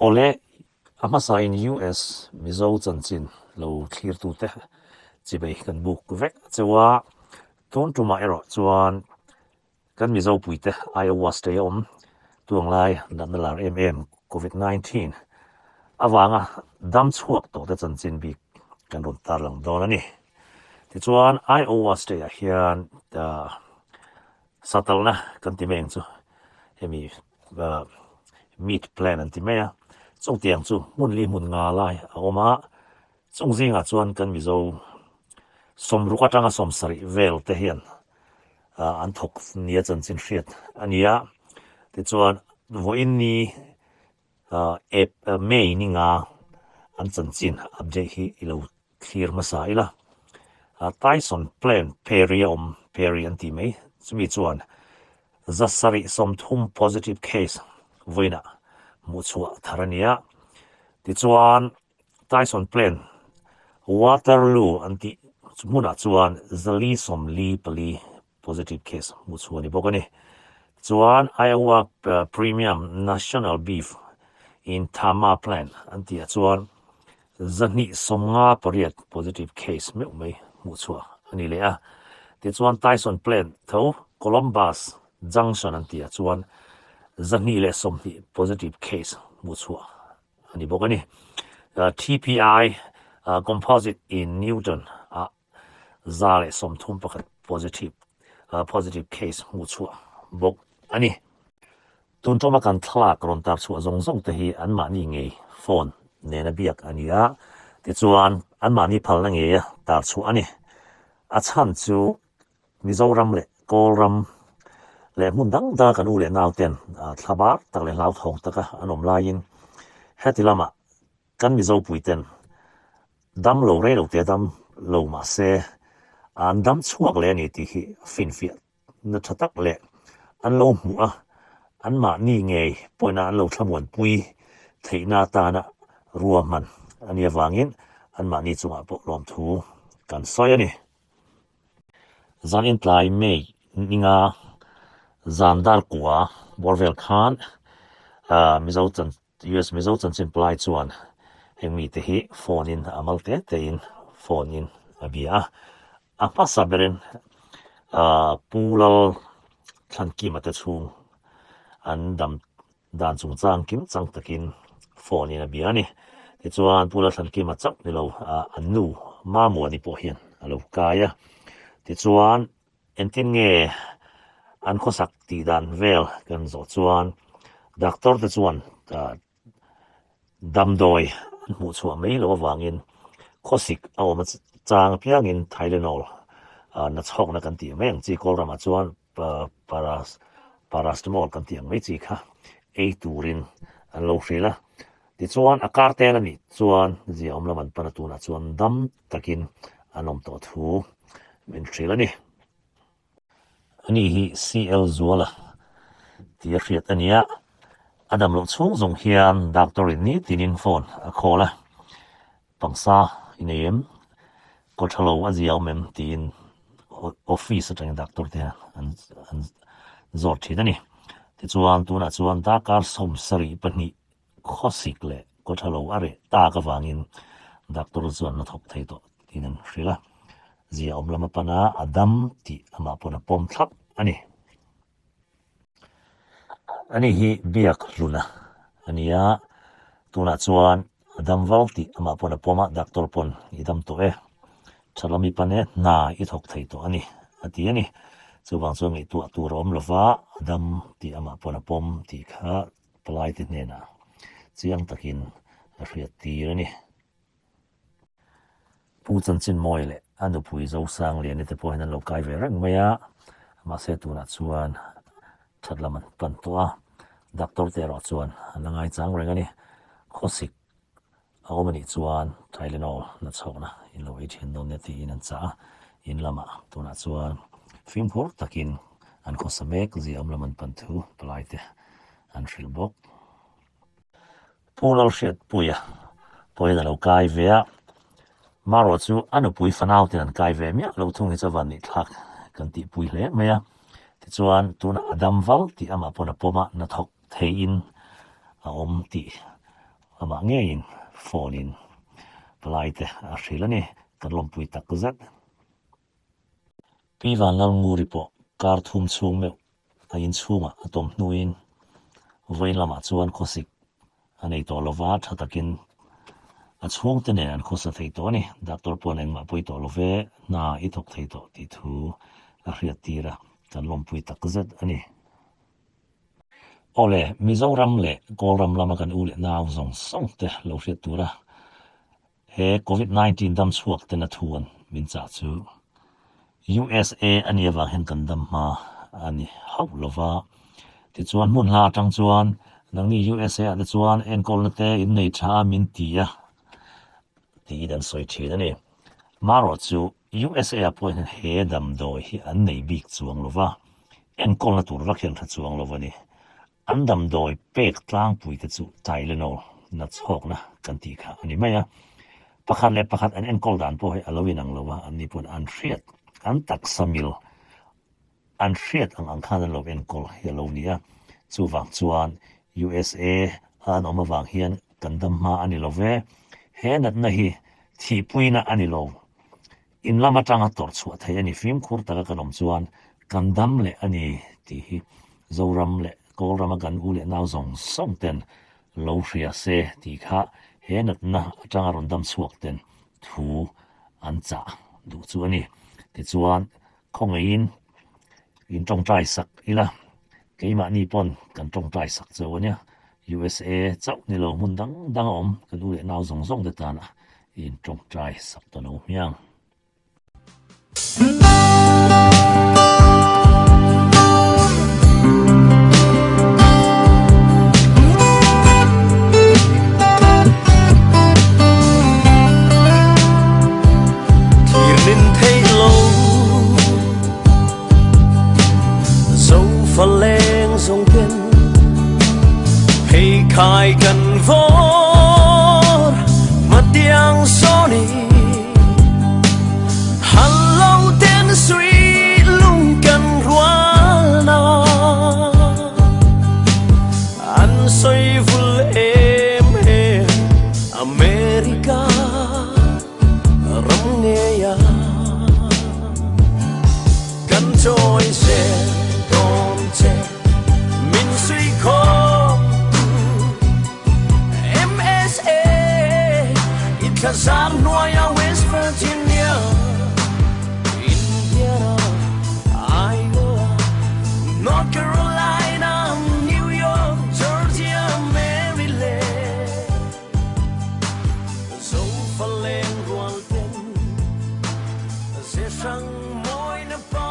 Awle, a hmasain US Mizo chanchin lo thlirtute chibei kan buk vek a cheu a, tun tumah erawh chuan kan Mizo puite Iowa State a awm tuanglai natna lar em em Covid 19 avanga dam chhuak tawhte chanchin bik kan rawn tarlang dawn a ni. Tichuan Iowa State ah hian satalna kan ti mai ang chu hemi meat plant an ti mai a, chungtiang chu hmun li hmun nga lai a awm a, chung zingah chuan kan Mizo sawmruk atanga sawmsarih vel te hian an thawk nia chanchin hriat a ni a, tichuan vawiin ni May ni nga an chanchin update hi i lo thlir hmasa ila. Tyson Plant Perry a awm, Perry an tih mai, chumi chuan 730 positive case vawiinah hmuhchhuah thar a ni a. Tichuan Tyson Plant Waterloo an tih hmunah chuan 444 positive case hmuhchhuah a ni bawk a ni. Chuan Iowa Premium National Beef in Tama Plant an tihah chuan 258 positive case meuh mai hmuhchhuah a ni leh a. Tichuan Tyson Plant tho Columbus Junction an tihah chuan 220 positive case hmuhchhuah a ni bawk a ni. TPI Composite in Newton ah 131 positive positive case hmuh chhuah bawk a ni. Tun tawma kan thlalak rawn tar chhuah zawng zawng te hi anmahni ngei phone nena biak a ni a, tichuan anmahni phalna ngeia tar chhuah a ni. A chhan chu Mizoram leh Kawlram leh hmun dang danga kan u leh nau ten thlabar tak leh hlauthawng taka an awm laiin heti lamah Kan Mizo puiten dam lo rei lo te dam lo mah se an dam chhuak leh a ni tih hi finfiah na tha tak leh an lo hmuh a, anmahni ngei pawhina an lo thlamuanpui theihna atana ruahman a nih avangin anmahni chungah pawh lawmthu kan sawi a ni. Zan intlai May ninga zan dar kua bawr vel khan Mizo US Mizo chanchin palai chuan heng mite hi phone in a mal te te in phone in a bia a, a hmasa berin Pu Lal Thlankima te chhung an dam dan chungchang kim chang takin phone in a bia a ni. Tichuan Pu Lal Thlankima chauh ni lo an nu Mamuani pawh hian a lo kai a, tichuan Engtin nge an khawsak tih dan vel kan zawh chuan doctor te chuan damdawi an hmuh chhuah mai loh avangin khawsik a awm chang apiangin Tylenol na chhawkna kan tih mai ang chi kawl ramah chuan paracetamol kan tih ang mai chi kha ei turin an lo hrilh a. Tichuan a kar tel a nih chuan ziaawm lam an pan a tunah chuan dam takin an awm tawh thu min hrilh a ni. Ani hi CL Zuala tih a hriat a ni a, a dam loh chhung zawng hian doctor in nitinin phone a call a, pangsa i nei em, kaw tha lo a zia awm em tiin office atangin doctor te hian an zawt thin a ni. Tichuan tunah chuan darkar 72 Khawsik leh kawtha lo a reh tak avangin doctor chuan na thawk thei tawh tiin an hrilh a, zia awm lam a pan a, a dam tih amah pawn a pawm thlap a ni. Ani hi biak hluna a ni a, tunah chuan a dam val tih amah pawn a pawm a, doctor pawn i dam tawh e, tha lam i pan e, hna i thawk thei tawh a ni a ti a ni. Chuvang chuan ngaihtuah tur a awm lova, a dam tih amah pawn a pawm tih kha Palaite hnenah chiang takin a hriat tir a ni. Pu Chanchinmawi leh a nupui Zosangliani te pawh hian an lo kai ve reng mai a, mahse tunah chuan that lam an pan tawh a, doctor te erawh chuan an la ngaichang reng a ni. Khawsik A awm anih chuan Tylenol na chhawkna in lo ei thin dawn nia tiin an chah a, in lamah tunah chuan fimkhur takin an khawsa mek zia awm lam an pan thu palai te an hrilh bawk. Pu Lalhriatpuia pawhin a lo kai ve a, marawh chu a nupui fanau ten an kai ve miah lo thung hi chu a van nih thlak kan tihpui hle mai a, tichuan tunah a dam val tih amah pawn a pawm a, hnathawk theihin a awm tih. Amah ngeiin phone in palai te a hrilh a ni, kan lawmpui tak zet. Pi Vanlalnguri pawh kar thum chhung meuh a inchhungah a tawm hnuin vawiin lamah chuan khawsik a nei tawh lova, tha takin a chhungte nen an khawsa thei tawh a ni. Doctor paw'n engmah pawi tawh lo ve, hna i thawk thei tawh tih thu a hriattir a, kan lawmpui tak zet a ni. Awle, Mizoram leh Kawlram lama kan u leh nau zawng zawng te lo hriat tura he Covid 19 dam chhuak ten a thu an min chah chu USA a nih avang hian kan dam hma a ni hauh lo va. Tichuan hmun hla atang chuan nangni USA ah te chuan enkawlna te in nei tha a min ti a tiin an sawi thin a ni. Marawh chu USA ah pawh hian he damdawi hi an nei bik chuang lo va, enkawlna tur vak hian tha chuang lo a ni. An damdawi pek tlangpui te chu Tylenol na chhawkna kan tih kha a ni mai a. Pakhat leh pakhat an enkawl dan pawh hi a lo inang lo a, anni pawn an hriat, an taksa mil an hriat ang ang khan an lo enkawl hi a lo ni a. Chuvang chuan USA a an awm avang hian kan dam hma a ni lo ve. He natna hi thihpuina a ni lo. In lam atanga tawrh chhuah theih a ni. Fimkhur taka kan awm chuan kan dam leh a ni tih hi Zoram leh Kawlrama kan u leh nau zawng zawng ten lo hria se tih kha he natna atanga rawn dam chhuak ten thu an chah duh chu a ni. Tichuan khawngaihin in tawngtai sak ila, keimahni pawn kan tawngtai sak chauh a nia. USA chauh ni lo hmun dang dang a awm kan u leh nau zawng zawng te tana in tawngtai sak ta lo hmiang. Thirnin theih lo Zofa leng zawng ten Pheikhai kan vawr Hmatiang sawni Hal lo ten sui lung kan rual na An sawi vul em em America ram ngeia kan chawi zel dawn che min sui khawm tu MSA i thlazar hnuaia West Virginia Indiana Iowa North Carolina New York Georgia Maryland Zofa leng rual ten ze hrang mawi na par.